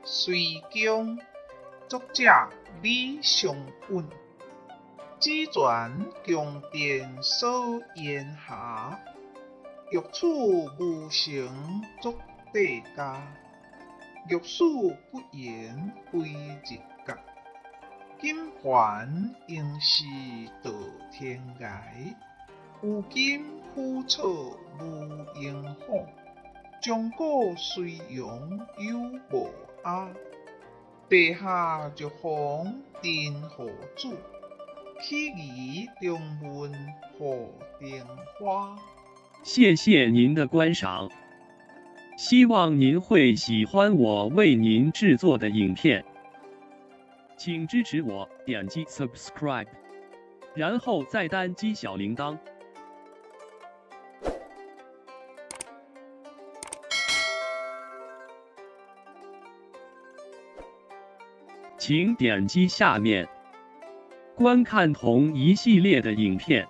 隋宫，作者李商隐。紫泉宫殿锁烟霞，欲处无成作帝家。玉使不言归日角，锦还应是堕天涯。有金虎草无蝇虎，钟鼓睢阳有无鸦。地下玉皇真何主，起义中门护庭花。谢谢您的观赏，希望您会喜欢我为您制作的影片，请支持我点击 subscribe，然后再单击小铃铛。请点击下面观看同一系列的影片。